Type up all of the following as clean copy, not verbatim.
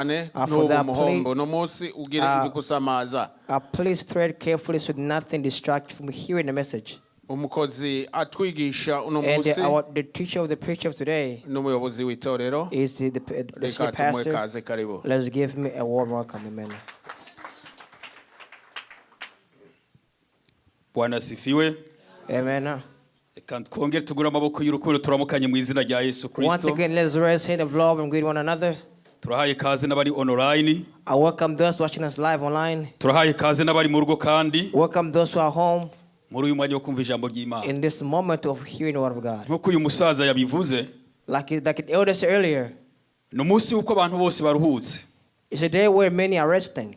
For n'ubu that, muhombo uno munsi ugire ibikusamaza. Please tread carefully so nothing distracts you from hearing the message. Umukozi atwigisha uno And munsi the teacher of the preacher of today n'umuyobozi w'itorero. is the Reka senior tumuhe pastor. kaze, karibu. Let's give me a warm welcome. Amen. Bwana asifiwe. Amen. Reka twongere tugure amaboko y'urukundo turamukanye mu izina rya Yesu Once Kristo. again, let's raise hand of love and greet one another. Turahaye kaze n'abari online. I welcome those watching us live online. Turahaye kaze n'abari mu rugo kandi Welcome those who are home muri uyu mwanya wo kumva ijambo ry'Imana. In this moment of hearing the word of God. Nk'uko uyu musaza yabivuze, Like the elder said earlier, ni umunsi w'uko abantu bose baruhutse. It's a day where many are resting.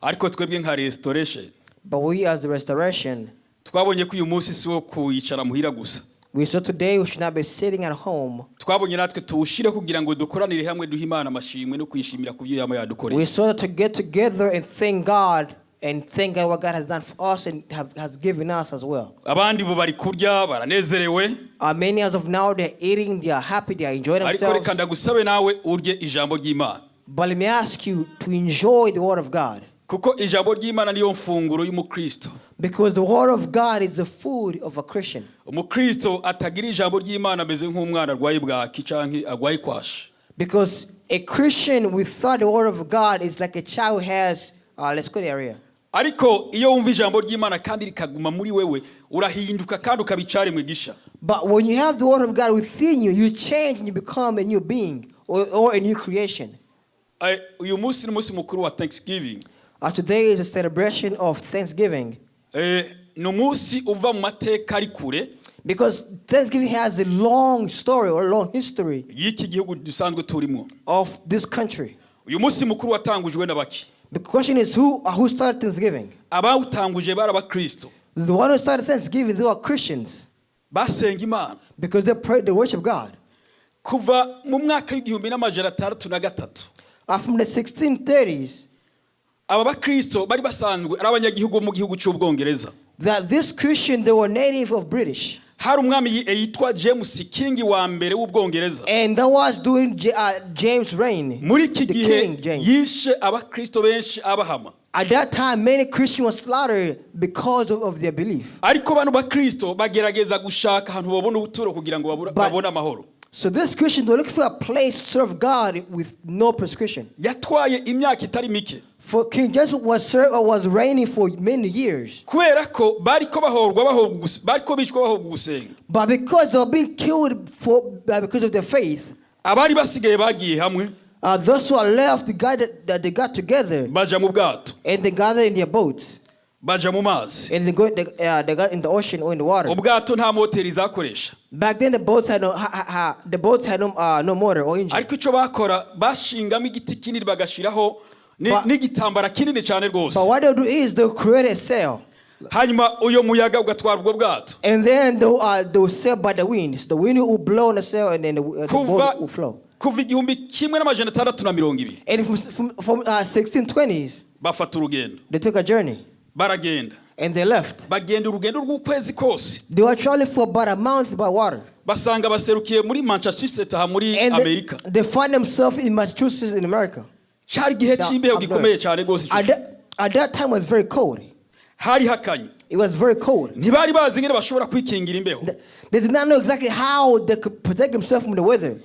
Ariko twebwe nka Restoration, But we as the Restoration, twabonye ko uyu munsi si uwo kuyicara muhira gusa. We saw today we should not be sitting at home. Twabonye natwe tuwushire kugira ngo dukoranire hamwe duhe Imana amashimwe no kuyishimira ku byo yama yadukoreye. We saw that to get together and thank God and thank God what God has done for us and has given us as well. Abandi bo bari kurya baranezerewe. Many as of now, they're eating, they are happy, they are enjoying Ariko reka themselves. ndagusabe nawe urye ijambo ry'Imana. But let me ask you to enjoy the word of God. Kuko ijambo ry'Imana niyo mfunguro y'umukristo. Because the word of God is the food of a Christian. Umukristo atagira ijambo ry'Imana ameze nk'umwana arwaye bwaki canke arwaye kwashi. Because a Christian without the word of God is like a child who has, let's go the area. Ariko iyo wumva ijambo ry'Imana kandi rikaguma muri wewe urahinduka kandi ukaba icaremwe gisha. But when you have the word of God within you, you change and you become a new being or a new creation. Uyu munsi ni umunsi mukuru wa Thanksgiving. Today is a celebration of Thanksgiving. Ni umunsi uva mu mateka ari kure Because Thanksgiving has a long story or long history y'iki gihugu dusanzwe turimo. Of this country. Uyu munsi mukuru watangujwe na baki? The question is who started Thanksgiving? Abawutanguje bari abakristo. The one who started Thanksgiving, they were Christians Basenga Imana. Because they prayed, they worship God. Kuva mu mwaka w'igihumbi n'amajana atandatu na gatatu, From the 1630s, aba bakristo bari basanzwe ari abanyagihugu bo mu gihugu cy'Ubwongereza. That this Christian, they were native of British. Hari umwami yitwa James King wa mbere w'Ubwongereza. And that was during James' reign. Muri iki The gihe King James. yishe abakristo benshi abahama. At that time, many Christians were slaughtered because of their belief. Ariko bano bakristo bagerageza gushaka ahantu babona ubuturo kugira ngo babone amahoro. So this Christian, they were looking for a place to serve God with no persecution. Yatwaye imyaka itari mike. For King James was reigning for many years. Kubera ko bariko bahorwa bahorwa bariko bicwa bahorwa gusenga. But because they were being killed because of their faith, Abari basigaye bagiye hamwe, those who are left, the guy that they got together baja mu bwato, and they gathered in their boats baja mu mazi. And they got in the ocean or in the water. Ubwato nta moteri zakoresha. Back then, the boats had no motor or engine. Ariko icyo bakora bashingamo igiti kinini bagashiraho n'igitambara kinini cyane rwose. But what they'll do is they'll create a sail, Hanyuma uyo muyaga ugatwara ubwo bwato. And then they'll sail by the wind. So the wind will blow on the sail, and then the Kuva boat will flow. kuva igihumbi kimwe n'amajana atandatu na mirongo ibiri, And from 1620s, bafata urugendo, they took a journey baragenda, and they left. Bagenda urugendo rw'ukwezi kose. They were traveling for about a month by water. Basanga baserukiye muri Manchester aha muri And Amerika. they find themselves in Massachusetts in America. Cyari igihe cy'imbeho Up gikomeye north. cyane rwose icyo At gihe. that time it was very cold. Hari hakanye. It was very cold. Ntibari bazi ingene bashobora kwikingira imbeho. They did not know exactly how they could protect themselves from the weather.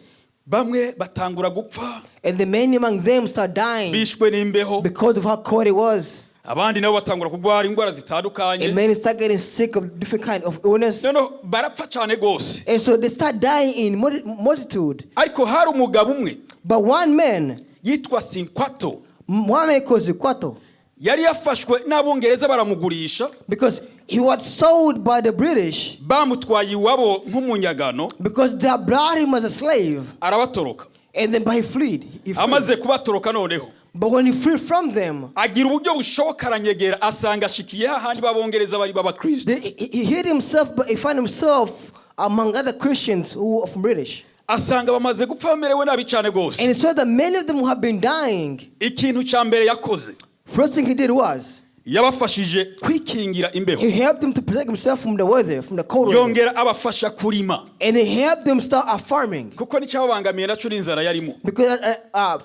Bamwe batangura gupfa And the many among them start dying bishwe n'imbeho. Because of how cold it was. Abandi nabo batangura kurwara indwara zitandukanye. And many start getting sick of different kind of illness. Noneho barapfa cyane rwose. And so they start dying in multitude. Ariko hari umugabo umwe But one man, yitwa Sinkwato. One man called Zikwato, Yari yafashwe n'Abongereza baramugurisha. Because he was sold by the British Bamutwaye iwabo nk'umunyagano. Because they brought him as a slave. Arabatoroka. And then but he fled. He fled. Amaze kubatoroka noneho, But when he fled from them, agira uburyo bushoboka aranyegera asanga ashikiye hahandi b'Abongereza bari b'abakristo. he hid himself, but he found himself among other Christians who were from British. Asanga bamaze gupfa bamerewe nabi cyane rwose. And he saw that many of them have been dying. Ikintu cya mbere yakoze, First thing he did was, Yabafashije kwikingira imbeho. He helped them to protect himself from the weather, from the cold weather. Yongera abafasha kurima. And he helped them start farming. Kuko n'icyababangamiye nacyo n'inzara yarimo. Because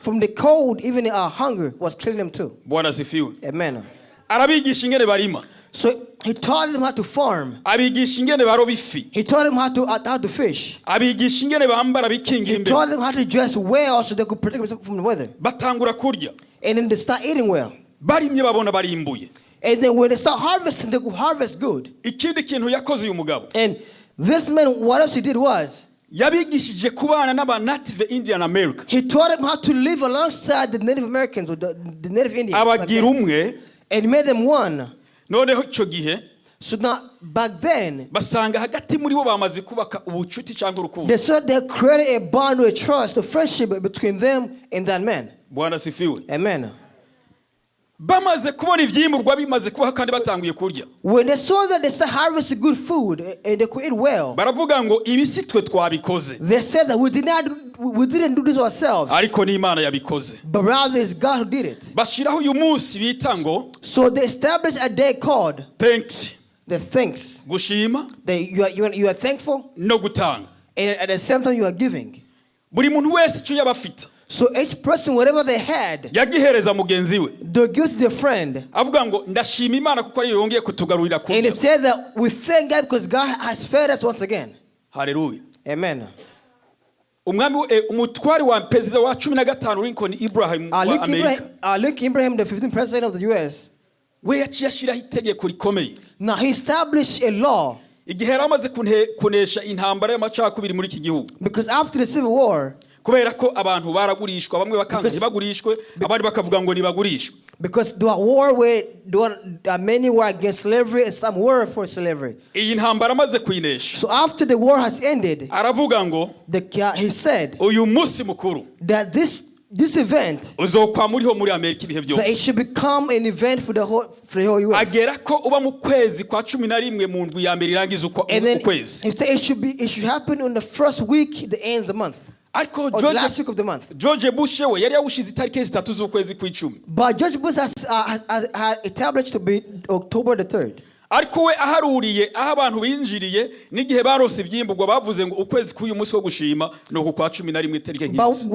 from the cold, even hunger was killing them too. Bwana asifiwe. Amen. Arabigisha ingene barima. So he taught them how to farm. Abigisha ingene baroba ifi. He taught them how to fish. Abigisha ingene bambara bikingira He imbeho. taught them how to dress well so they could protect themselves from the weather. Batangura kurya. And then they start eating well. Barimye babona barimbuye. And then when they start harvesting, they could harvest good. Ikindi kintu yakoze uyu mugabo, And this man, what else he did was, yabigishije kubana n'aba Native Indian America. He taught them how to live alongside the Native Americans or the Native Indians back Abagira then. Umwe. And made them one. Noneho icyo gihe So now, back then, basanga hagati muri bo bamaze kubaka ubucuti cyangwa urukundo. They saw they created a bond or a trust, a friendship between them and that man. Bwana asifiwe. Amen. Bamaze kubona ibyimburwa bimaze kubaho kandi batanguye kurya, When they saw that they started harvesting good food and they could eat well, baravuga ngo ibi si twe twabikoze, they said that we didn't do this ourselves, ariko n'Imana yabikoze. But rather it's God who did it. Bashyiraho uyu munsi bita ngo So they established a day called Thanks, the Thanks. gushima That you are thankful no gutanga. And at the same time you are giving. Buri muntu wese icyo yaba afite, So each person, whatever they had, yagihereza mugenzi we, they give to their friend. Avuga ngo ndashima Imana kuko ariyo yongeye kutugarurira And kurya. it said that we thank God because God has fed us once again. Haleluya. Amen. Umwami eh, umutware wa perezida wa 15 Lincoln Ibrahim wa Luke, Amerika, Ibrahim, Luke Ibrahim, the 15th president of the U.S., we yaciye ashyiraho itegeko rikomeye. Now he established a law Igihe yari amaze kunesha intambara y'amacakubiri muri iki gihugu, because after the Civil War, kubera ko abantu baragurishwa, bamwe bakanga ntibagurishwe, abandi bakavuga ngo ntibagurishwe. Because the war where there were, many were against slavery and some were for slavery. Iyi ntambara amaze kuyinesha, So after the war has ended, aravuga ngo he said uyu munsi mukuru that this event, uzokwa muriho muri Amerika ibihe that it byose. should become an event for the whole U.S. Agera ko uba mu kwezi kwa 11 mu ndwi ya mbere irangiza And then ukwezi. he said it should happen on the first week, the end of the month, Ariko or the George, last week of the month. George Bush we yari yawushize itariki 3 z'ukwezi kw'icumi. But George Bush has had established to be October the 3rd. Ariko we aharuriye aho abantu binjiriye n'igihe baronse ibyimburwa, bavuze ngo ukwezi k'uyu munsi wo gushima ni uku kwa 11 itariki But nk'izi.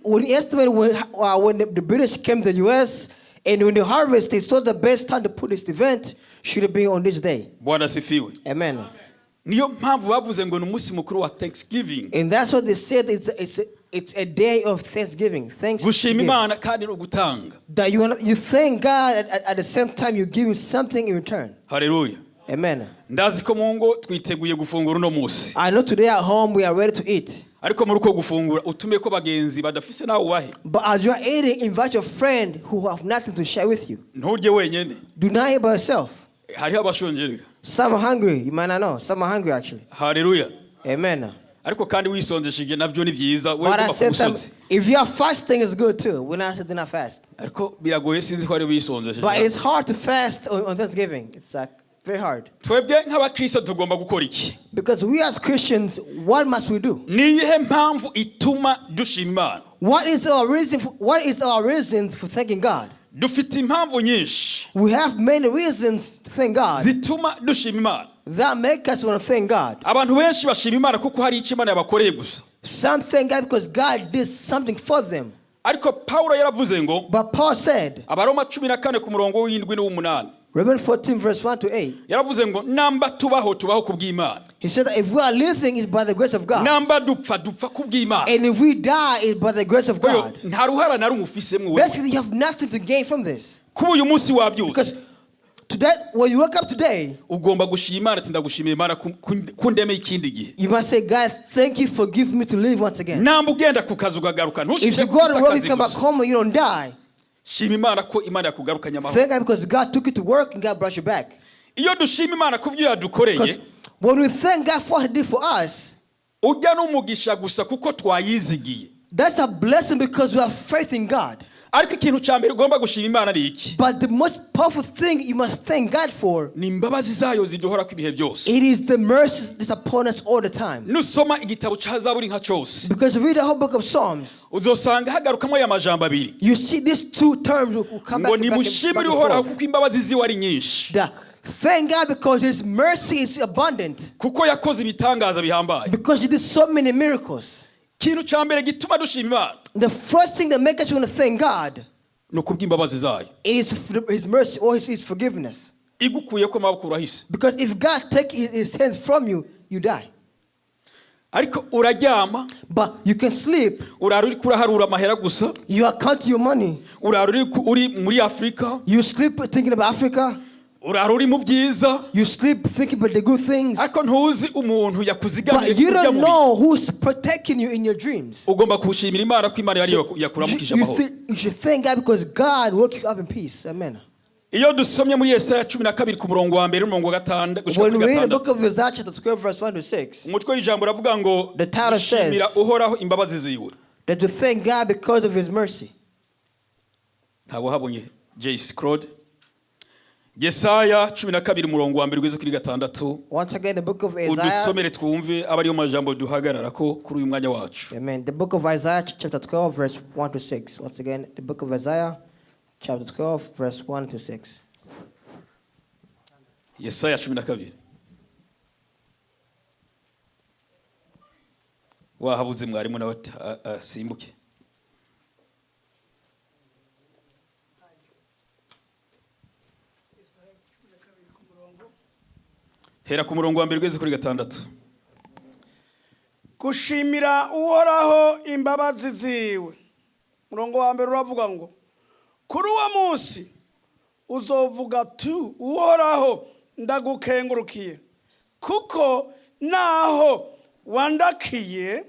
when he estimated when the British came to the U.S. and when they harvest, they saw the best time to put this event should be on this day. Bwana asifiwe. Amen. Niyo mpamvu bavuze ngo ni umunsi mukuru wa Thanksgiving. And that's what they said. It's a day of thanksgiving. Thanks. Gushima Imana kandi no gutanga. That you thank God at the same time you give Him something in return. Haleluya. Amen. Ndazi ko mu ngo twiteguye gufungura uno munsi. I know today at home we are ready to eat. Ariko muri uko gufungura utume ko bagenzi badafise nawe ubahe. But as you are eating, invite your friend who have nothing to share with you. Nturye wenyine. Do not eat by yourself. Hariho abashonje. Some are hungry. You might not know. Some are hungry actually. Haleluya. Amen. Ariko kandi wisonzesheje nabyo ni byiza, we But at guma the ku same time, musozi. if you are fasting, it's good too. We're not saying do not fast. Ariko biragoye, sinzi ko ari wisonzesheje. But it's hard to fast on Thanksgiving. It's like very hard. Twebwe nk'abakristo tugomba gukora iki? Because we as Christians, what must we do? Ni iyihe mpamvu ituma dushima Imana? What is our reason for thanking God? Dufite impamvu nyinshi We have many reasons to thank God zituma dushima Imana. That make us want to thank God. Abantu benshi bashima Imana kuko hari icyo Imana yabakoreye gusa. Some thank God because God did something for them. Ariko Pawulo yaravuze ngo, But Paul said, Abaroma 14 ku murongo w'indwi n'uw'umunani, Romans 14, verse 1 to 8, yaravuze ngo namba tubaho, tubaho ku bw'Imana, he said that if we are living, it's by the grace of God. Namba dupfa, dupfa ku bw'Imana. And if we die, it's by the grace of Koyo God. Nta ruhara na rumwe ufisemo wewe. Basically, you have nothing to gain from this. Kuba uyu munsi wabyutse, Because today, when you wake up today, ugomba gushima Imana ati ndagushimiye Imana ku ndeme ikindi gihe. You must say, "God, thank you for giving me to live once again." Namba ugenda ku kazi ukagaruka, If ntushime you go to gufata work, you akazi come back gusa. home and you don't die. Shima Imana ko Imana yakugarukanye amahoro. Thank God because God took you to work and God brought you back. Iyo dushima Imana ku byo yadukoreye, Because when we thank God for what He did for us, ujya n'umugisha gusa kuko twayizigiye. That's a blessing because we have faith in God. Ariko ikintu cya mbere ugomba gushima Imana ari iki? But the most powerful thing you must thank God for, Ni imbabazi zayo ziduhorako ibihe byose. it is the mercy that's upon us all the time. Nusoma igitabo cya Zaburi nka cyose, Because read the whole book of Psalms, uzosanga hagarukamo aya majambo abiri, you see these two terms will come ngo back and back and back nimushimire and Uhoraho forth. kuko imbabazi ziwe ari nyinshi, Thank God because His mercy is abundant. Kuko yakoze ibitangaza bihambaye. Because He did so many miracles. Ikintu cya mbere gituma dushima Imana The first thing that makes us want to thank God ni ukubw'imbabazi zayo. is His mercy or His forgiveness. Igukuye ko amaboko urahise. Because if God takes His hands from you, you die. Ariko uraryama, But you can sleep. Urara uri kuraharura amahera gusa. You account your money. Urara uri uri muri Afurika. You sleep thinking about Africa. Urara uri mu byiza. You sleep thinking about the good things. Ariko ntuzi umuntu yakuzigamiye But you kurya don't mubi. Know who's protecting you in your dreams. Ugomba kuwushimira Imana ko Imana yari You, yakuramukije you amahoro. you should thank God because God woke you up in peace. Amen. Iyo dusomye muri Yesaya 12 ku murongo wa mbere n'umurongo wa gatandatu gushika When kuri we read the book gatandatu, of Isaiah chapter 12, verse 1 to 6, umutwe w'ijambo uravuga ngo The title says- gushimira Uhoraho imbabazi ziwe. That to thank God because of His mercy. Ntabwo Jace Claude, Yesaya 12 umurongo wa mbere ugeze kuri gatandatu. Once again, the book of Isaiah. Udusomere twumve aba ariyo majambo duhagarara ko kuri uyu mwanya wacu. Amen. The book of Isaiah chapter 12, verse 1 to 6. Once again, the book of Isaiah chapter 12, verse 1 to 6. Yesaya 12, wahabuze mwarimu nawe ati, asimbuke. Hera ku murongo wa mbere ugeze kuri gatandatu. Gushimira Uhoraho imbabazi ziwe. Umurongo wa mbere uravuga ngo: "Kuri uwo munsi uzovuga tu: Uhoraho, ndagukengurukiye, kuko naho wandakiye,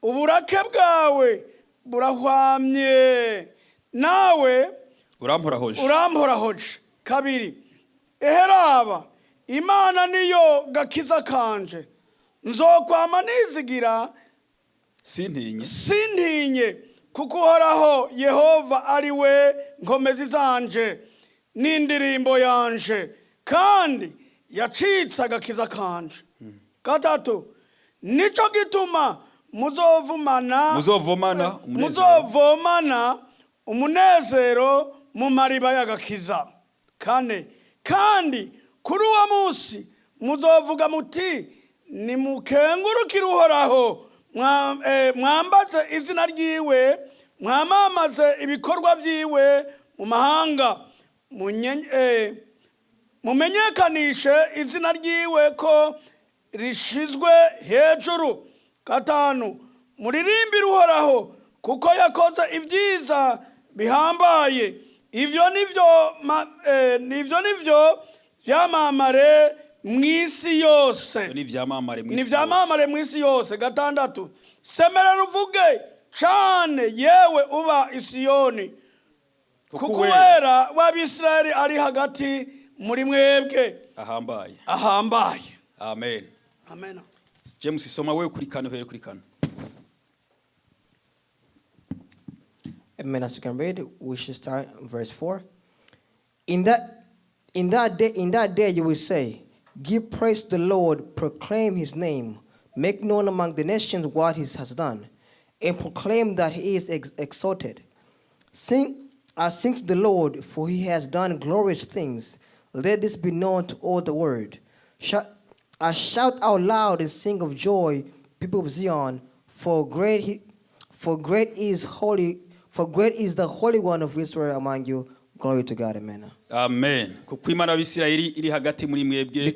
uburake bwawe burahwamye, nawe Uramporahoje. uramporahoje." Kabiri: "Eheraba, Imana niyo gakiza kanje, nzokwama nizigira, Sintinye. sintinye, kuko Uhoraho Yehova ari we nkomezi zanje n'indirimbo yanje, kandi yacitse agakiza kanje." Gatatu: "Nico gituma muzovumana Muzovomana umunezero. muzovomana umunezero mu mariba y'agakiza." Kane: "Kandi kuri uwo munsi muzovuga muti: Nimukengurukire Uhoraho, mwambaze izina ryiwe, mwamamaze ibikorwa byiwe mu mahanga, mumenyekanishe izina ryiwe ko rishizwe hejuru." Gatanu: "Muririmbire Uhoraho, kuko yakoze ibyiza bihambaye, ivyo nivyo vyamamare mu isi yose." Ni ivyamamare mu Ni isi yose. vyamamare mu isi yose. Gatandatu: "Semerera uvuge cane, yewe uba Isiyoni, kuko kuko Uwera Uwera w'Abisirayeli ari hagati muri mwebwe, ahambaye. ahambaye." Amen. Amen. James, soma wewe kuri kane, uhere kuri kane. Amen. As you can read, we should start in verse 4. In that day you will say, "Give praise to the Lord, proclaim His name, make known among the nations what He has done, and proclaim that He is exalted. Sing, I sing to the Lord, for He has done glorious things. Let this be known to all the world. I shout out loud and sing of joy, people of Zion, for great is the Holy One of Israel among you. Glory to God, Amen." Amen. Kuko Imana y'Abisirayeli iri hagati muri mwebwe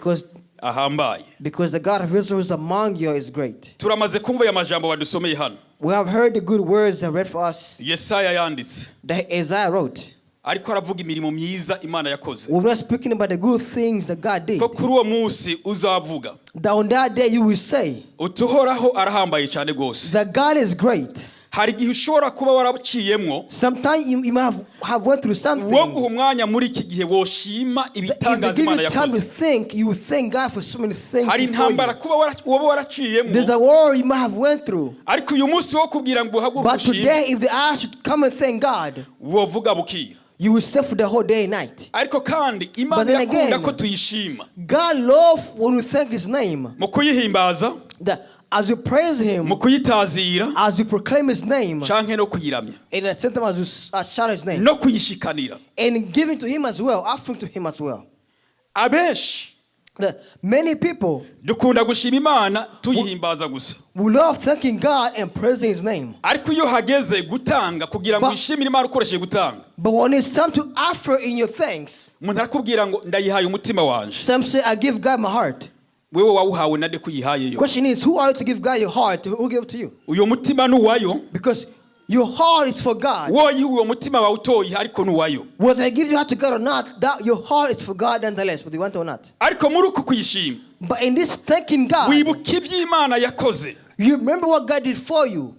ahambaye. Because the God of Israel is among you is great. Turamaze kumva aya majambo badusomeye hano. We have heard the good words that read for us Yesaya yanditse, that Isaiah wrote. Ariko aravuga imirimo myiza Imana yakoze, We're not speaking about the good things that God did. ko kuri uwo munsi uzavuga That on that day you will say uti: Uhoraho arahambaye cyane rwose. That God is great. Hari igihe ushobora kuba waraciyemwo Sometimes you might have went through something. Wo guha umwanya muri iki gihe woshima If they ibitangaza give Imana you time to yakoze. think, you will thank God for so many things Hari before you. intambara kuba waba waraciyemwo There's a war you might have went through. ariko uyu munsi wo kubwira ngo uhaguruke But ushime today, if they ask you to come and thank God, wovuga bukira. You will stay for the whole day and night. Ariko kandi Imana But then irakunda again- ko tuyishima God loves when we thank His name. Mu kuyihimbaza That as we praise Him, mu kuyitazira as we proclaim His name, canke no kuyiramya and at the same time as we shout His name, no kuyishikanira. And giving to Him as well, offering to Him as well. Abenshi Many people dukunda gushima Imana tuyihimbaza gusa we love thanking God and praising His name. Ariko iyo hageze gutanga kugira ngo wishimire Imana ukoresheje gutanga But when it's time to offer in your thanks, umuntu arakubwira ngo ndayihaye umutima wanje. Some say, "I give God my heart." Wewe wawuhawe na nde kuyihayeyo? Question is, who are you to give God your heart? Who gave it to you? Uyo mutima ni uwayo. Because your heart is for God. Woyiha uwo mutima wawe utoyiha ariko ni uwayo. Whether I give your heart to God or not, that your heart is for God nonetheless, whether you want or not. Ariko muri uku kuyishima But in this thanking God, wibuka iby'Imana yakoze you remember what God did for you.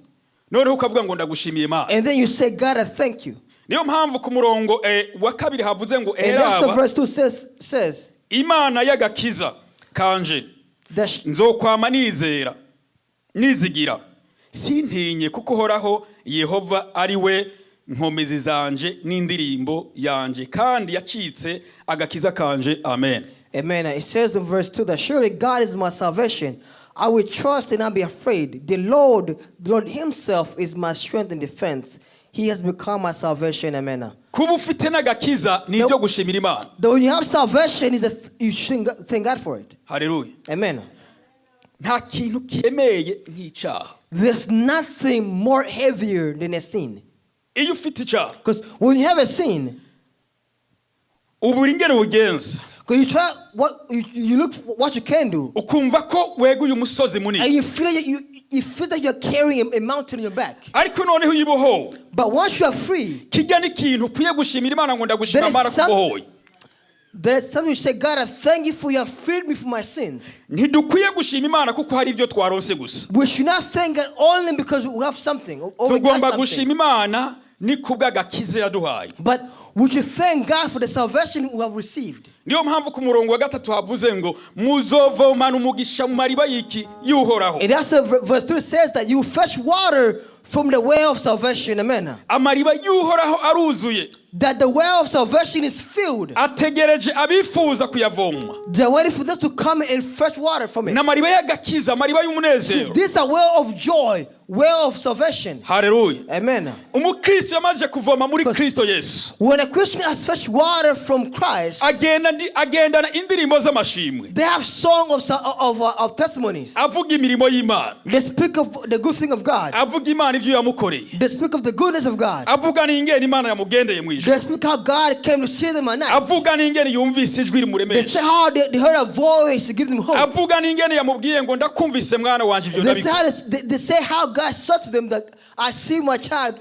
Noneho ukavuga ngo ndagushimiye Imana. And then you say, "God, I thank you." Niyo mpamvu ku murongo wa kabiri havuze ngo And that's what eraba verse 2 says Imana y'agakiza kanje that nzokwama nizera nizigira sintinye kuko uhoraho Yehova ari we nkomezi zanje n'indirimbo yanje kandi yacitse agakiza kanje amen. Amen. It says in verse 2 that surely God is my salvation. I will trust and not be afraid. The Lord Himself is my strength and defense. He has become my salvation. Amen. Kuba ufite n'agakiza ni ibyo gushimira Imana. That when you have salvation, you should thank God for it. Haleluya. Amen. Nta kintu kiremeye nk'icyaha. There's nothing more heavier than a sin. Iyo ufite icyaha Because when you have a sin, ubura ingene ubugenza because you try what you look for what you can do, ukumva ko weguye umusozi and munini you feel that you're carrying a mountain on your back. Ariko noneho iyo ubohowe But once you are free, kijya n'ikintu ukwiye gushimira Imana ngo ndagushima There is Imana kubohoye. there's something you say, "God, I thank you for you have freed me from my sins." Ntidukwiye gushima Imana kuko hari ibyo twaronse gusa. We should not thank God only because we have something or we got Tugomba something. gushima Imana ni kubw'agakiza yaduhaye. But we should thank God for the salvation we have received. Niyo mpamvu ku murongo wa gatatu havuze ngo muzovomana umugisha mu mariba y'iki y'Uhoraho. And that's what verse 2 says, that you fetch water from the well of salvation. Amen. Amariba y'Uhoraho aruzuye. That the well of salvation is filled. Ategereje abifuza kuyavoma. They're waiting for them to come and fetch water from it. N'amariba y'agakiza amariba y'umunezero. This is a well of joy, well of salvation. Haleluya. Amen. Umukristo yamaze kuvoma muri Kristo Yesu When a Christian has fetched water from Christ, agendana indirimbo z'amashimwe they have song of testimonies. Avuga imirimo y'Imana They speak of the good thing of God. avuga Imana ibyo yamukoreye They speak of the goodness of God. avuga n'ingene Imana yamugendeye mu ijoro They speak how God came to see them at night. Avuga n'ingene yumvise ijwi They rimuremesha say how they heard a voice to give them hope. Avuga n'ingene yamubwiye ngo ndakumvise mwana wanje ibyo They say ndabikora. how God said to them that I see my child,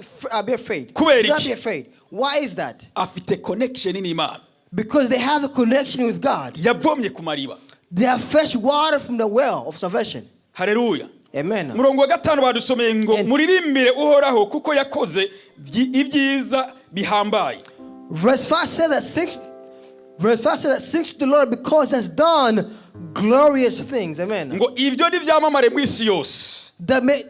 be afraid. Kubera Do not iki? be afraid. Why is that? Afite connection n'Imana. Because they have a connection with God. Yavomye ku mariba. They have fresh water from the well of salvation. Haleluya. Amen. Umurongo wa gatanu badusomeye ngo muririmbire Uhoraho kuko yakoze ibyiza bihambaye. Verse 5 said that sings to the Lord because he has done glorious things. Amen. Ngo ibyo nibyamamare mu isi yose. That may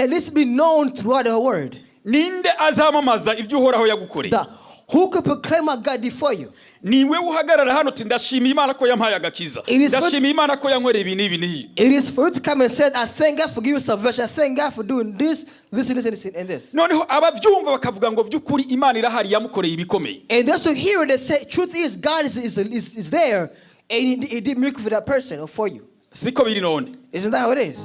this be known throughout the world. Ninde azamamaza ibyo Uhoraho yagukoreye? That who could proclaim what God did for you? Niwe uhagarara hano uti ndashimiye Imana ko yampaye agakiza It is ndashimiye Imana ko yankoreye ibi n'ibi n'ibi. It is for you to come and say, "I thank God for giving salvation. I thank God for doing this, this, and this, and this, and this." Noneho ababyumva bakavuga ngo by'ukuri Imana irahari yamukoreye ibikomeye. And those who hear it, they say, truth is, God is there, and he did miracle for that person or for you. Siko biri none? Isn't that how it is?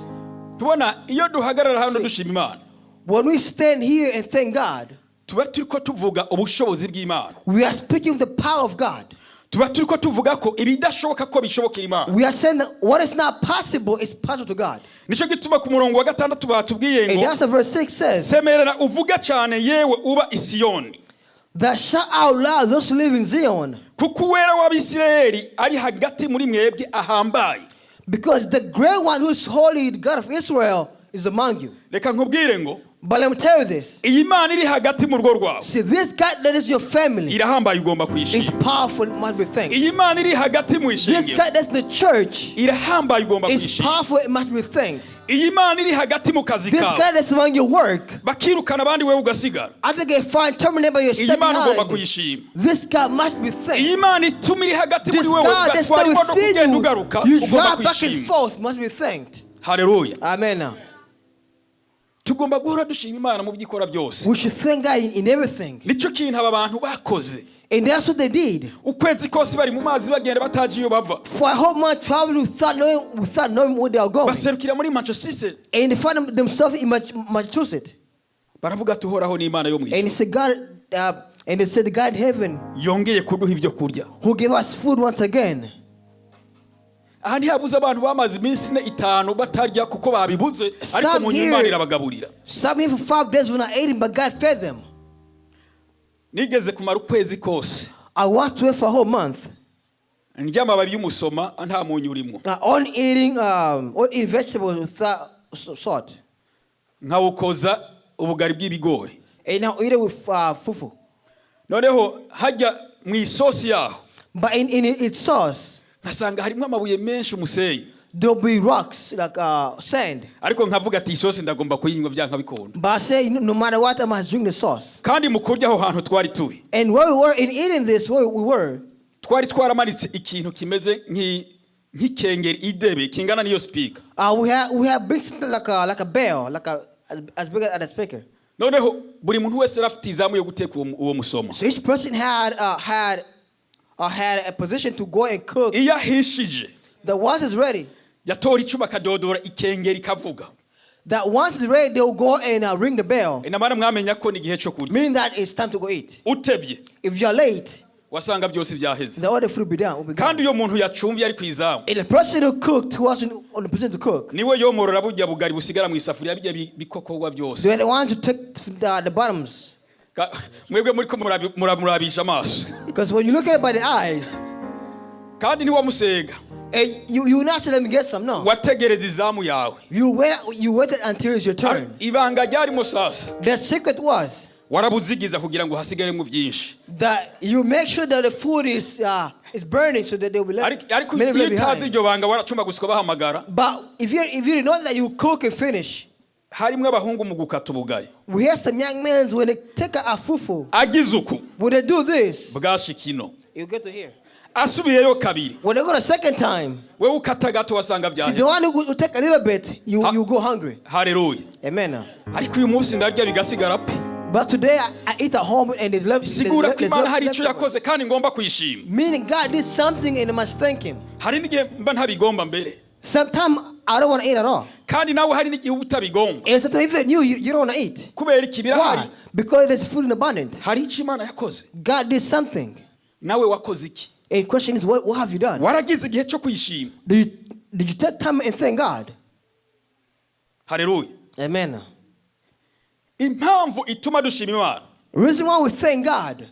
Tubona iyo duhagarara hano dushima Imana When we stand here and thank God, tuba turiko tuvuga ubushobozi bw'Imana. We are speaking of the power of God. Tuba turiko tuvuga ko ibidashoboka ko bishobokera Imana. We are saying that what is not possible is possible to God. Nicyo gituma ku murongo wa gatandatu batubwiye And ngo that's what verse 6 says. semerera uvuga cyane yewe uba i Siyoni That shout out loud those who live in Zion. Kuko uwera w'Abisirayeli ari hagati muri mwebwe ahambaye. Because the great one who is holy, the God of Israel, is among you. Reka nkubwire ngo But let me tell you this. Iyi Mana iri hagati mu rugo rwawe See, this God that is your family irahambaye, ugomba is kuyishima. powerful, must be thanked. Iyi Mana iri hagati mu This ishengero God that's in the church irahambaye, ugomba is kuyishima. powerful, it must be thanked. Iyi Mana iri hagati mu kazi This kawe God that's among your work, bakirukana abandi wewe ugasigara, I think they find terminated by your iyi step Mana ugomba behind. kuyishima. This God must be Iyi thanked. Mana ituma iri hagati This muri wewe God that's ugatwara still imodoka within ugenda you, ugaruka you ugomba drive back and kuyishima. forth, must be thanked. Haleluya. Amen. Tugomba guhora dushima Imana mu byo ikora byose. We should thank God in everything. Nicyo kintu aba bantu bakoze. And that's what they did. Ukwezi kose bari mu mazi bagenda batazi iyo bava. For a whole month traveling without knowing where they are going. Baserukira muri Massachusetts. And they found themselves in Massachusetts. Baravuga ati Uhoraho ni Imana yo mu And he ijuru said, God, and they said, God in heaven yongeye kuduha ibyo kurya. who gave us food once again. Aha ntihabuze abantu bamaze iminsi ine itanu batarya kuko babibuze ariko Some mu nyuma Imana here- irabagaburira. Some here for 5 days were not eating, but God fed them. Nigeze kumara ukwezi kose I walked away for a whole month, ndya amababi y'umusoma nta munyu urimo, on eating vegetables without salt, nkawukoza ubugari bw'ibigori. And now eat it with fufu. Noneho hajya mu isosi yaho But in its sauce, nkasanga harimo amabuye menshi umusenyi, there'll be rocks like sand. Ariko nkavuga ati isosi ndagomba kuyinywa byanka bikunda. But I say, no matter what, I must drink the sauce. Kandi mu kurya aho hantu twari turi And where we were in eating this, where we were, twari twaramanitse ikintu kimeze nk'ikengeri idebe kingana n'iyo speaker. We had big something like a bell, like a as big as a speaker. Noneho buri muntu wese yari afite izamu yo guteka uwo musoma. So each person had a position to go and cook. Iyo ahishije The once is ready, yatora icyuma akadodora ikengeri ikavuga. That once is ready, they'll go and ring the bell, Inamara mwamenya ko ni igihe cyo kurya. Meaning that it's time to go eat. Utebye If you're late, wasanga byose byaheze. The other food will be down. Will be gone. Kandi uyo muntu yacumvye ari ku izamu And the person who cooked, who wasn't on the position to cook, niwe yomorora burya bugari busigara mu isafuriya bijya bikokorwa byose. they're the ones who take the bottoms. Mwebwe muriko muramurabisha amaso. Because when you look at it by the eyes, Kandi ntiwamusega. And you will not say, "Let me get some." No. Wategereza izamu yawe. You waited until it's your turn. Ibanga ryarimo sasa The secret was warabuzigiza kugira ngo hasigaremo byinshi. That you make sure that the food is burning so that they will be left, Ariko many iyo left utazi behind. iryo banga waracumba gusa bahamagara. But if you know that you cook and finish, Harimo abahungu mu gukata ubugari we hear some young men when they take a fufu, agize uku when they do this, bwashikino you get to hear. Asubiyeyo kabiri, When they go the second time, wewe ukata gato wasanga see byaheze. the one who will take a little bit, you go hungry. Haleluya. Amen. Ariko uyu munsi ndarya bigasigara pe. But today I eat at home and there's left. There's Sigura left, ko Imana there's hari icyo leftovers. yakoze kandi ngomba kuyishima. Meaning God did something and I must thank Him. Hari n'igihe mba ntabigomba mbere. Sometimes I don't want to eat at all. Kandi nawe hari n'igihe uba utabigomba. And sometimes even you don't want to eat. Kubera iki birahari. Why? Because there's food in abundance. Hari icyo Imana yakoze. God did something. Nawe wakoze iki? And the question is, what have you done? Waragize igihe cyo kuyishima? Did you take time and thank God? Haleluya. Amen. Impamvu ituma dushima Imana, Reason why we thank God,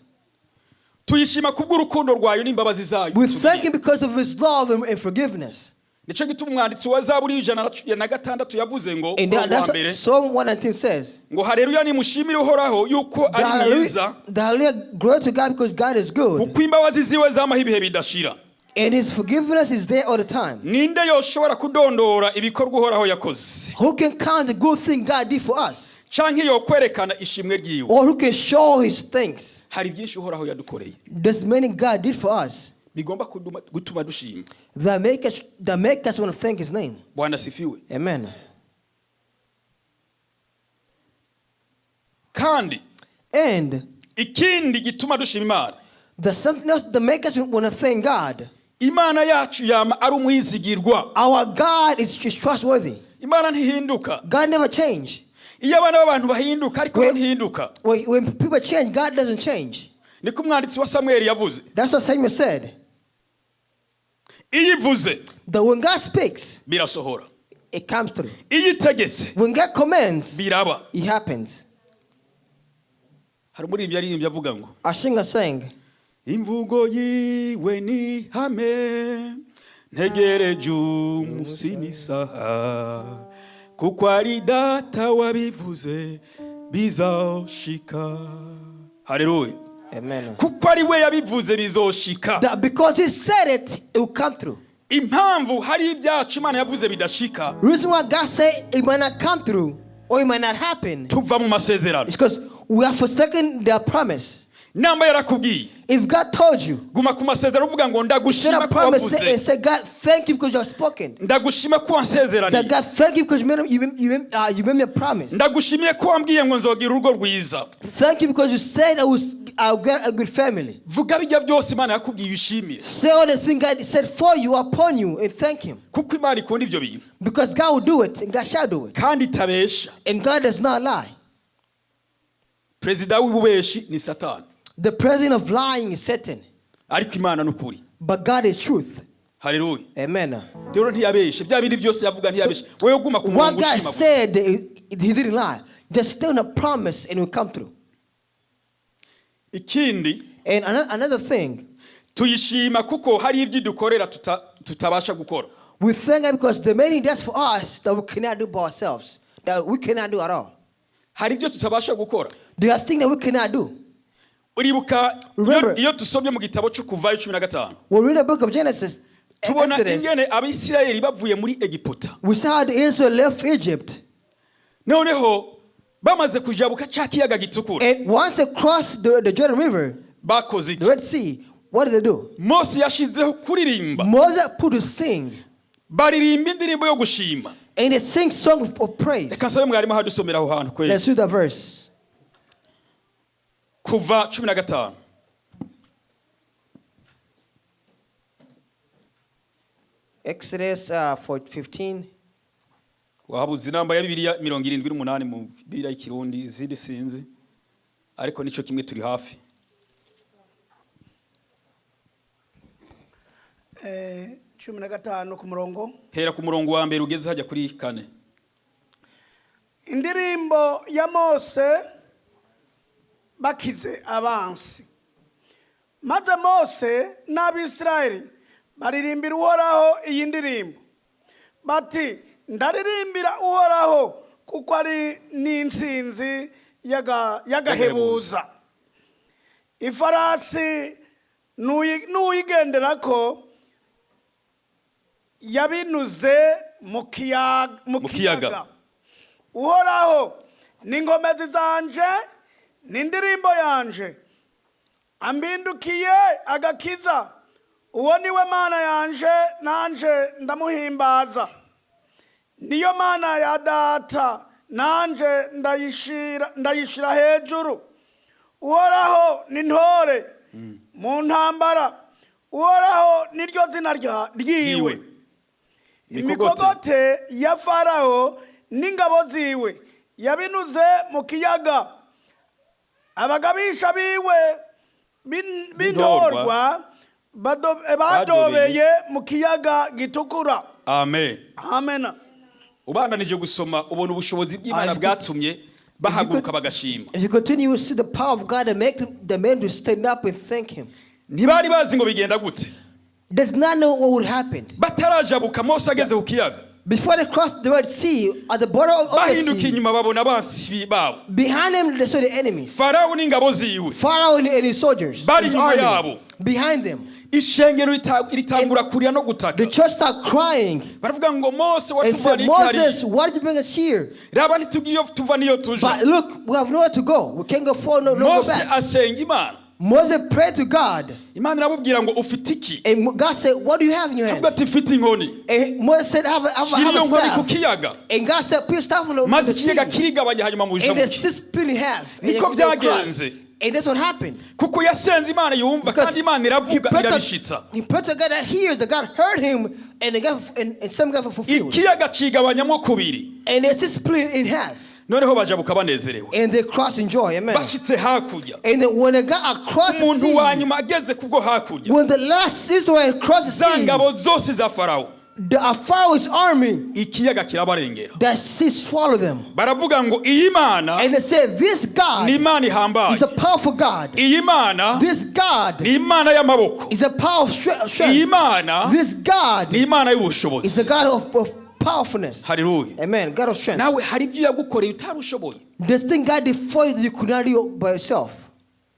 tuyishima kubw'urukundo rwayo n'imbabazi zayo. we thank Him because of His love and forgiveness. Nicyo gituma umwanditsi wa Zaburi y'ijana na gatandatu yavuze ngo And umurongo wa that's mbere what Psalm 119 says. ngo haleluya nimushimire Uhoraho yuko The ari mwiza, hallelujah, glory to God because God is good. kuko imbabazi ziwe zamaho ibihe bidashira. And His forgiveness is there all the time. Ninde yoshobora kudondora ibikorwa Uhoraho yakoze, Who can count the good thing God did for us? canke yokwerekana ishimwe ryiwe? Or who can show His thanks? Hari byinshi Uhoraho yadukoreye There's many God did for us bigomba gutuma dushima. that make us want to thank His name. Bwana asifiwe. Amen. Kandi And ikindi gituma dushima Imana, there's something else that make us want to thank God. Imana yacu yama ari umwizigirwa. Our God is trustworthy. Imana ntihinduka. God never change. Iyo abana b'abantu bahinduka ariko bo ntihinduka. When people change, God doesn't change. Niko umwanditsi wa Samweli yavuze. That's what Samuel said. Iyo ivuze That when God speaks, birasohora, it comes through. Iyo itegetse When God commands, biraba. It happens. Hari umuririmbyi yaririmbye avuga ngo A singer sang, imvugo yiwe ni hame ntegereje umunsi n'isaha Kuko ari data wabivuze bizoshika. Haleluya. Amen. Kuko ari we yabivuze bizoshika. That because he said it, it will come through. Impamvu hari ibyacu Imana yavuze bidashika, Reason why God said it might not come through or it might not happen tuva mu masezerano. is because we have forsaken their promise. Namba yarakubwiye, If God told you, guma ku masezerano uvuga ngo say ndagushima that ko promise wavuze, and say, "God, thank you because you have spoken." ndagushima ko That wansezeraniye, God, thank you because you made me a promise. Ndagushimiye ko wambwiye ngo nzogira urugo rwiza. Thank you because you said I'll get a good family. Vuga bijya byose Imana yakubwiye uyishimire. Say all the things God said for you upon you and thank Him. Kuko Imana ikunda ibyo bintu. Because God will do it and God shall do it. Kandi itabesha. And God does not lie. Perezida w'ububeshi ni Satani. The president of lying is Satan, Ariko Imana ni ukuri. But God is truth. Haleluya. Amen. Rero ntiyabeshe bya bindi byose yavuga ntiyabeshe wowe guma ku What murongo God ushima. said, He didn't lie. Just stay on the promise and it will come through. Ikindi, And another thing, tuyishima kuko hari ibyo idukorera tutabasha gukora. We thank God because the many does for us that we cannot do by ourselves, that we cannot do at all. Hari ibyo tutabasha gukora. There are things that we cannot do. Uribuka Remember- iyo dusomye mu gitabo cyo Kuvayo 15, When we read the book of Genesis, tubona Exodus, ingene Abisirayeli bavuye muri Egiputa. We saw how the Israel left Egypt. Noneho bamaze kujabuka cya kiyaga gitukura, And once they crossed the Jordan River, bakoze iki? the Red Sea, what did they do? Mose yashizeho kuririmba. Moses put to sing, Baririmba indirimbo yo gushima. And they sing song of praise. Reka nsabe mwarimu ahadusomera aho hantu kweli. Let's read the verse. Kuva 15. Exodus 4, 15. Wabuze inamba ya Bibiliya 78 mu Bibiliya y'Ikirundi, izindi sinzi ariko nicyo kimwe turi hafi. 15 ku murongo. Hera ku murongo wa mbere ugeze hajya kuri kane. Indirimbo ya Mose bakize abansi. Maze Mose n'Abisirayeli baririmbira Uhoraho iyi ndirimbo bati: "Ndaririmbira Uhoraho kuko ari n'intsinzi y'agahebuza. Ifarasi n'uyigenderako yabinuze mu Mu kiyaga. kiyaga. Uhoraho ni ingomezi zanje n'indirimbo yanje, ambindukiye agakiza. Uwo niwe Mana yanje, nanje ndamuhimbaza. Niyo Mana ya data, nanje ndayishira hejuru. Uhoraho ni ntore mu ntambara, Uhoraho niryo zina ryiwe." Yiwe. "Imikogote ya Farawo n'ingabo ziwe yabinuze mu kiyaga. Abagabisha biwe b'indorwa badobeye mu kiyaga gitukura." Amen. Amen. Ubandanije gusoma ubona ubushobozi bw'Imana bwatumye bahaguruka bagashima. If you continue, you see the power of God that make the men to stand up and thank Him. Ntibari bazi ngo bigenda gute. Does not know what would happen. Batarajabuka Mose ageze ku kiyaga, Before they crossed the Red Sea, at the border of the bahinduka sea, inyuma babona abansi babo, behind them they saw the enemies. Farawo n'ingabo ziwe. Pharaoh and his soldiers, Bari his inyuma army, yabo. Behind them. Ishengero ritangura kurira no gutaka. The church started crying Baravuga ngo Mose, and said, watuvana iki hariya? "Moses, why did you bring us here? Raba ntitugira iyo tuva n'iyo tuja. But look, we have nowhere to go. We can't go forward, no, no go Mose back." asenga Imana. Moses prayed to God, Imana iramubwira ngo ufite iki? And God said, "What do you have in your Avuga hand?" ati mfite inkoni. And Moses said, I have Shyira iyo a nkoni ku staff." kiyaga. And God said, "Put your staff on the, Maze the ikiyaga sea." kirigabanya hanyuma muja And the muke. sea split in half. And Niko they crossed. byagenze. And that's what happened. Kuko yasenze Imana yumva Because kandi Imana he iravuga prayed irabishitsa. to, he prayed to God that hears, the God heard him, and the God and some God fulfilled. Ikiyaga cigabanyamo kubiri. And the sea split in half. Noneho bajabuka banezerewe. And they crossed in joy. Amen. Bashitse hakurya, And then when they got across the umuntu wa sea, nyuma ageze kubwo hakurya, when the last Israel crossed the za sea, ngabo zose za Farawo, the Pharaoh's army, ikiyaga kirabarengera. that sea swallowed them. Baravuga ngo iyi Mana And they said, "This God ni Imana ihambaye. Is a powerful God. Iyi Mana This God ni Imana y'amaboko. Is a power of Iyi strength. Mana This God ni Imana is y'ubushobozi." a God of powerfulness. Haleluya. Amen. God of strength. Nawe hari ibyo yagukoreye utarushoboye. This thing God did for you that you could not do by yourself.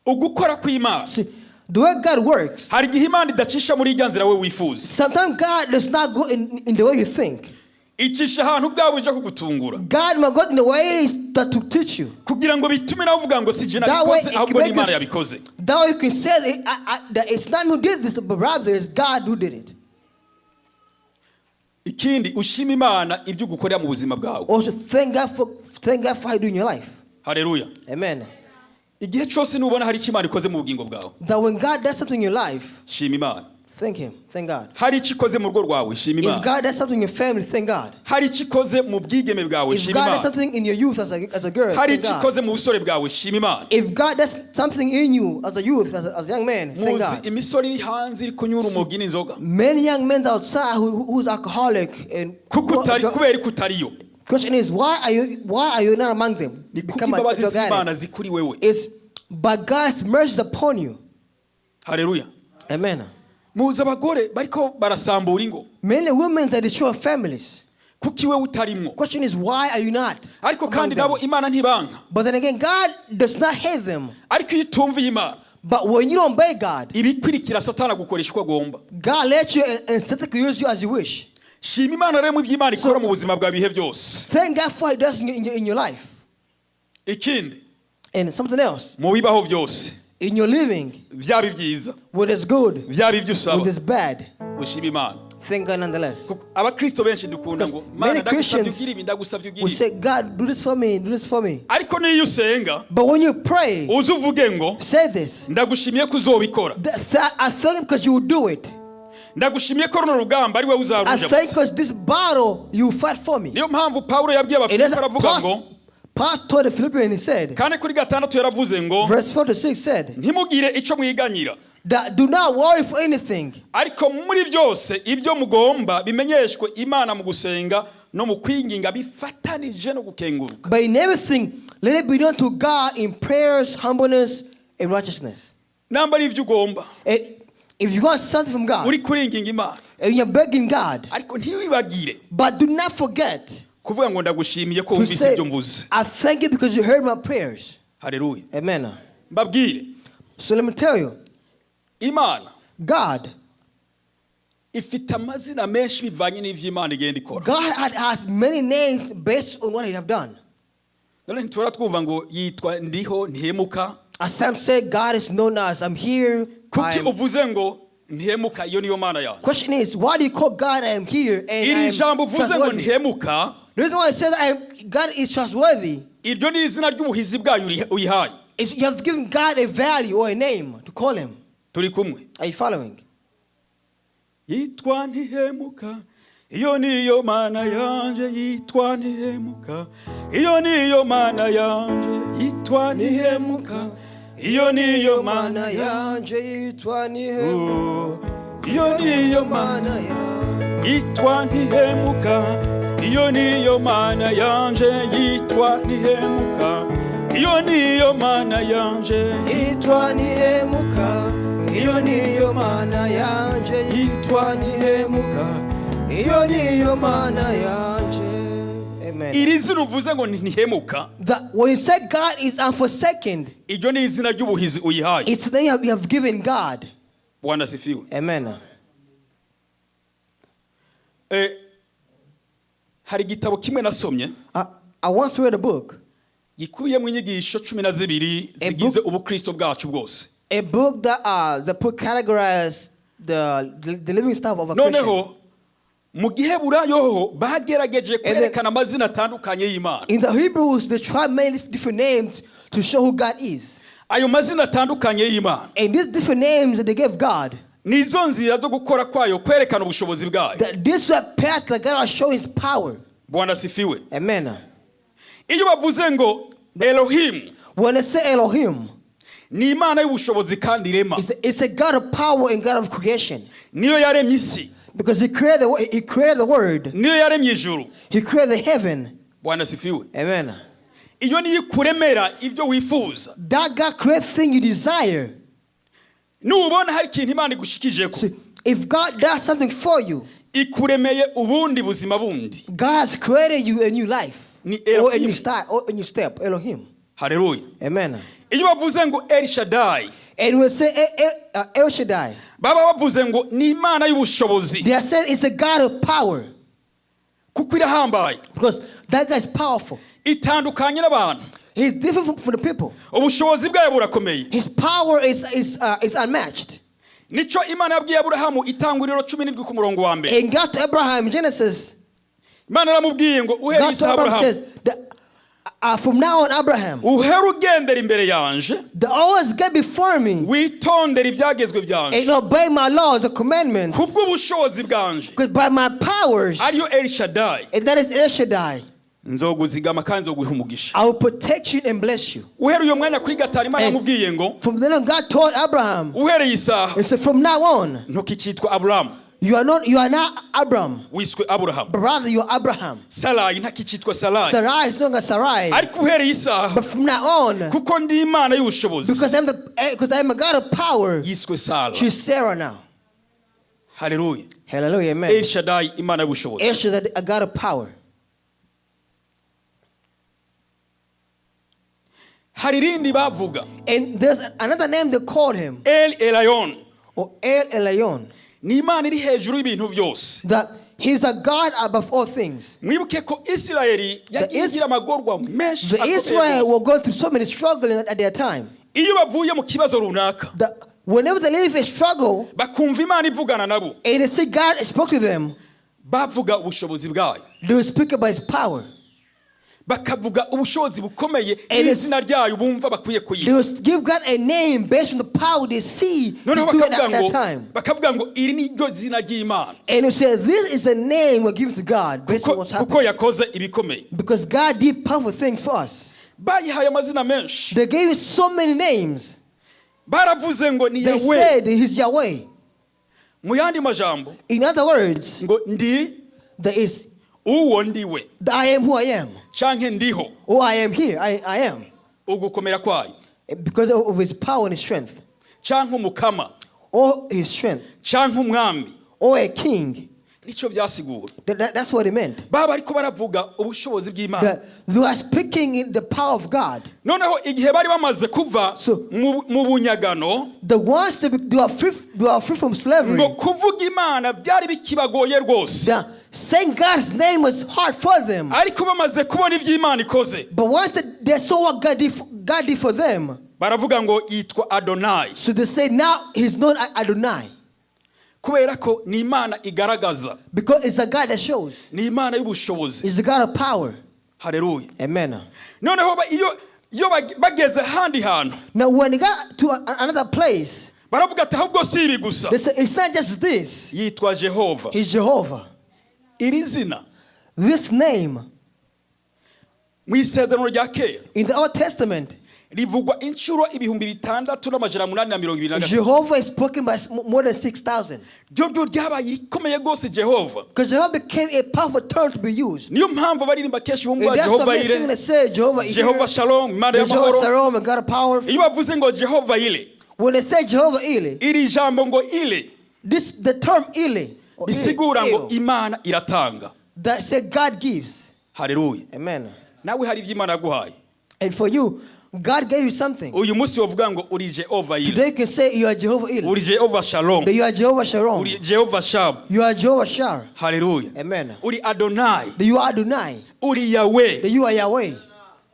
Ugukora kw'Imana, See, the way God works, hari igihe Imana idacisha muri ijya nzira we wifuza. Sometimes God does not go in the way you think. Icisha ahantu bwawe uje kugutungura, God might go in the ways that to teach you. Kugira ngo bitume nawe uvuga ngo si jye That way, nabikoze, it can ahubwo ni make Imana you, yabikoze. That way you can say that it's not me who did this, but rather it's God who did it. Ikindi, ushima Imana ibyo ugukorera mu buzima bwawe. Also, thank God for how you do in your life. Haleluya. Amen. Igihe cyose nubona hari icyo Imana ikoze mu bugingo bwawe, That when God does something in your life, shima Imana. Thank Him. Thank God. Hari icyo ikoze mu rugo rwawe, shima If Imana. God does something in your family, thank God. Hari icyo ikoze mu bwigeme bwawe, If shima God does Imana. something in your youth as a girl, Hari thank icyo God. ikoze mu busore bwawe, shima Imana. If God does something in you as a youth, as a young man, thank Muzi God. imisore iri hanze iri kunyura urumogi n'inzoga, Many young men outside who's alcoholic and kuko utari, kubera ko utariyo. Question is, why are you not among them? Ni kuko Become a imbabazi drug z'Imana addict. zikuri wewe. It's by God's mercy upon you. Haleluya. Amen. Muzi abagore bariko barasambura ingo, Many women that destroy families. Kuko iwe utarimwo. Question is, why are you not Ariko among kandi them? nabo Imana ntibanka. But then again, God does not hate them. Ariko iyo utumviye Imana, But when you don't obey God, ibikurikira Satani agukoresha uko agomba. God lets you and Satan can use you as you wish. Shima Imana rero mu ibyo Imana ikora mu buzima bwawe ibihe byose. Thank God for what He does in your life. Ikindi, And something else, mu bibaho byose, in your living, byaba ibyiza, whether it's good, byaba ibyo usaba, whether it's bad, ushima Imana. Thank God nonetheless. Kuko abakristo benshi dukunda ngo, Because Mana, many ndagusabye Christians ugire ibi, ndagusabye ugire We ibi. say, "God, do this for me, do this for me." Ariko niyo usenga, But when you pray, uze uvuge ngo, say this. Ndagushimiye ko uzobikora. "I thank you because you will do it. Ndagushimiye ko runo rugamba ari wowe I uzaruja thank you gusa." because this battle you will fight for me. Niyo mpamvu Pawulo yabwiye And Abafilipi, that's aravuga ngo, Paul told the Philippians, he said, 4:6 yaravuze ngo, verse 4 to 6 said, ntimugire icyo mwiganyira, that do not worry for anything, ariko muri byose ibyo mugomba bimenyeshwe Imana mu gusenga no mu kwinginga bifatanije no gukenguruka. But in everything, let it be known to God in prayers, humbleness, and righteousness. Namba ari ibyo ugomba, And if you want something from God, uri kuringinga Imana, and you're begging God, ariko ntiwibagire but do not forget kuvuga ngo ndagushimiye ko to wumvise say, ibyo mvuze. "I thank you because you heard my prayers." Haleluya. Amen. Mbabwire, So let me tell you, Imana God, ifite amazina menshi bivanye n'ivyo Imana igenda ikora. God has many names based on what He have done. None ntitura twumva ngo yitwa Ndiho, Ntihemuka? As Sam said, God is known as I'm here. I Kuki am. uvuze ngo Ntihemuka, iyo niyo Mana yawe? Question is, why do you call God I am here and I Iri am jambo uvuze ngo trustworthy? Ntihemuka, The reason why I said God is trustworthy iryo ni izina ry'ubuhizi bwayo uyihaye. Is you have given God a value or a name to call Him. Turi kumwe? Are you following? Yitwa Ntihemuka, iyo niyo Mana yanje, yitwa Ntihemuka, iyo niyo Mana yanje, yitwa Ntihemuka, iyo niyo Mana yanje. Yanje yitwa Oh, iyo niyo Mana yitwa Ntihemuka, iyo niyo Mana yanje, yitwa Ntihemuka, iyo niyo Mana yanje, Yitwa Ntihemuka, iyo niyo Mana yanje, yitwa Ntihemuka. Iyo niyo Mana yanje. Amen. Iri zina uvuze ngo ni Ntihemuka, That when you say God is unforsaken, iryo ni izina ry'ubuhizi uyihaye. It's the name you have given God. Bwana asifiwe. Amen. Eh, hari igitabo kimwe nasomye I once read a book, gikubiyemo inyigisho 12 A zigize ubukristo bwacu bwose. A book that put categorize the living style of a Christian. Noneho mu giheburayo bagerageje kwerekana amazina atandukanye y'Imana. In the Hebrews, they tried many different names to show who God is. Ayo mazina atandukanye y'Imana And these different names that they gave God, nizo nzira zo gukora kwayo, kwerekana ubushobozi bwayo. That this were path that God will show His power. Bwana asifiwe. Amen. Iyo bavuze ngo Elohimu, When they say Elohim, ni Imana y'ubushobozi kandi irema. it's a God of power and God of creation. Niyo yaremye isi. Because He created the word, Niyo yaremye ijuru. He created the heaven. Bwana asifiwe. Amen. Iyo niyo ikuremera ibyo wifuza. That God creates thing you desire. Nubona hari ikintu Imana igushikijeko, See, if God does something for you, Ikuremeye ubundi buzima bundi. God has created you a new life. Ni Or a Elohim. new style, or a new step. Elohim. Haleluya. Amen. Iyo bavuze ngo El Shaddai, And we say El Shaddai, baba bavuze ngo ni Imana y'ubushobozi, they are saying it's a God of power kuko irahambaye, because that guy is powerful. Itandukanye n'abantu. He's different from the people. Ubushobozi bwayo burakomeye. His power is unmatched. Nicyo Imana yabwiye Aburahamu, Itanguriro 17 ku murongo wa mbere. And God to Abraham in Genesis, Imana yaramubwiye ngo uhereye God to isaha, Abraham Aburahamu, says that from now on, Abraham, uhere ugendera imbere yanje, the always get before me witondere ibyagezwe byanje, and obey my laws and commandments. kubw'ubushobozi bwanje, Because by my powers, ariyo El Shaddai, and that is El Shaddai, nzoguzigama kandi nzoguha umugisha. I will protect you and bless you. Uhereye uyo mwanya kuri gatanu, Imana And yamubwiye ngo from then on, God told Abraham, uhereye isaha, and said, from now on, ntukicitwa Aburahamu, you are not Abram, wiswe Aburahamu. but rather you are Abraham. Sarayi ntakicitwa Sarayi, Sarai is no longer Sarai, ariko uhereye isaha, but from now on, kuko ndi Imana y'ubushobozi, because I'm a God of power, yiswe Sara. she's Sarah now. Haleluya. Hallelujah, amen. El Shaddai, Imana y'ubushobozi. El Shaddai, a God of power. Hari irindi bavuga, And there's another name they called him, El Elyon, or El Elyon, ni Imana iri hejuru y'ibintu byose. That he's a God above all things. Mwibuke ko Isirayeli yagiye igira amagorwa menshi The akomeye Israel rwose. were going through so many struggles at their time. Iyo bavuye mu kibazo runaka, Whenever they live a struggle bakumva Imana ivugana nabo, and they see God spoke to them, bavuga ubushobozi bwayo, they will speak about his power. Bakavuga ubushobozi bukomeye And it's- n'izina ryayo bumva bakwiye They kuyiha. will give God a name based on the power they see he Noneho doing bakavuga at that ngo time. bakavuga ngo iri ni ryo zina ry'Imana, And they say, this is a name we're giving to God based on kuko what's kuko happening. yakoze ibikomeye. Because God did powerful things for us. Bayihaye amazina menshi. They gave him so many names. Baravuze ngo ni They Yahweh. said he's Yahweh. Mu yandi majambo, In other words, ngo ndi there is uwo ndiwe, the I am who I am. canke ndiho. Or I am here. I am. Ugukomera kwayo, Because of his power and his strength. Canke umukama, Or his strength. Canke umwami. Or a king. Nicyo byasigura. That's what it meant. Baba ariko baravuga ubushobozi bw'Imana. That they are speaking in the power of God. Noneho igihe bari bamaze kuva So- mu bunyagano, The ones that be, they are free from slavery. ngo kuvuga Imana byari bikibagoye rwose, Saying God's name was hard for them. Ariko bamaze kubona ibyo Imana ikoze, But once they saw what God did for them, baravuga ngo yitwa Adonai, so they say now he's not Adonai. Kubera ko ni Imana igaragaza, Because it's a God that shows. Ni Imana y'ubushobozi. It's a God of power. Haleluya. Amen. Noneho iyo bageze ahandi hantu, Now when they got to another place, baravuga ati ahubwo si ibi gusa, they say it's not just this. Yitwa Jehova. He's Jehovah. Iri zina This name mu Isezerano rya Kera in the Old Testament, rivugwa inshuro 6823. Jehovah is spoken by more than 6,000. Ryo ryo ryabaye rikomeye rwose, Jehova. Because Jehovah became a powerful term to be used. Niyo mpamvu baririmba kenshi bumva And that's Jehova what many singing ire, that say Jehovah is Jehova Shalom, Imana Jehovah y'amahoro. Shalom, and God of power. Iyo bavuze ngo Jehova ire, When they say Jehovah Eli, iri jambo ngo ire this the term Eli, or Eli, bisigura ngo El, Imana iratanga. That say God gives. Haleluya. Amen. Nawe hari ibyo Imana yaguhaye. And for you, God gave you something. Uyu munsi wavuga ngo uri Jehova ire, Today you can say you are Jehovah Eli, uri Jehova Shalom, that you are Jehovah Shalom, uri Jehova Shab. You are Jehovah Shar. Haleluya. Amen. Uri Adonai, That you are Adonai, uri Yahweh. That you are Yahweh.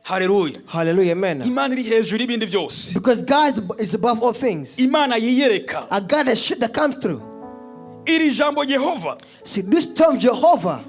Haleluya. Hallelujah. Amen. Imana iri hejuru y'ibindi byose. Because God is above all things. Imana yiyereka. A God that comes through. Iri jambo Yehova, See, this term Jehovah,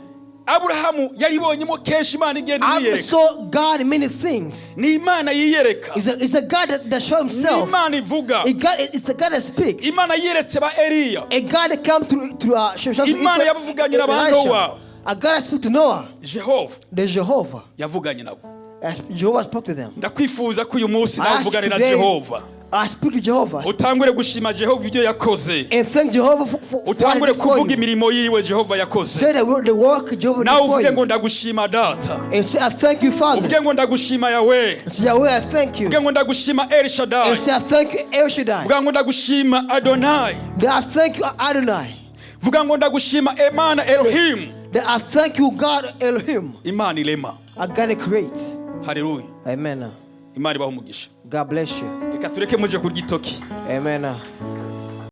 Aburahamu yaribonyemo kenshi Imana igenda I imwiyereka. saw God in many things. Ni Imana yiyereka. It's a God that shows Ni himself. Imana ivuga. It's a God that speaks. Imana yiyeretse ba Eliya. A God that come through Imana yavuganye na ba Elisha. Noah. A God that spoke to Noah. Jehova The Jehovah. yavuganye nabo. As Jehovah spoke to them. Ndakwifuza ko uyu munsi I nawe ask uvugane na today, Jehova, I speak to Jehovah utangure gushima Jehova ibyo yakoze, and thank Jehovah for what he utangure did for kuvuga you. imirimo yiwe Jehova yakoze. Say the work Jehovah Nawe did for uvuge ngo you. ndagushima Data, And say, I thank you, Father. uvuge ngo ndagushima Yawe, And say, Yahweh, I thank you. uvuge ngo ndagushima El Shaddai, And say, I thank you, El Shaddai. uvuge ngo ndagushima Adonai, That I thank you, Adonai. Vuga ngo ndagushima Imana Elohim. That I thank you, God Elohim. Imana irema. I gotta create. Haleluya. Amen. Imana ibaha umugisha. God bless you. Reka tureke muje kurya itoki. Amen.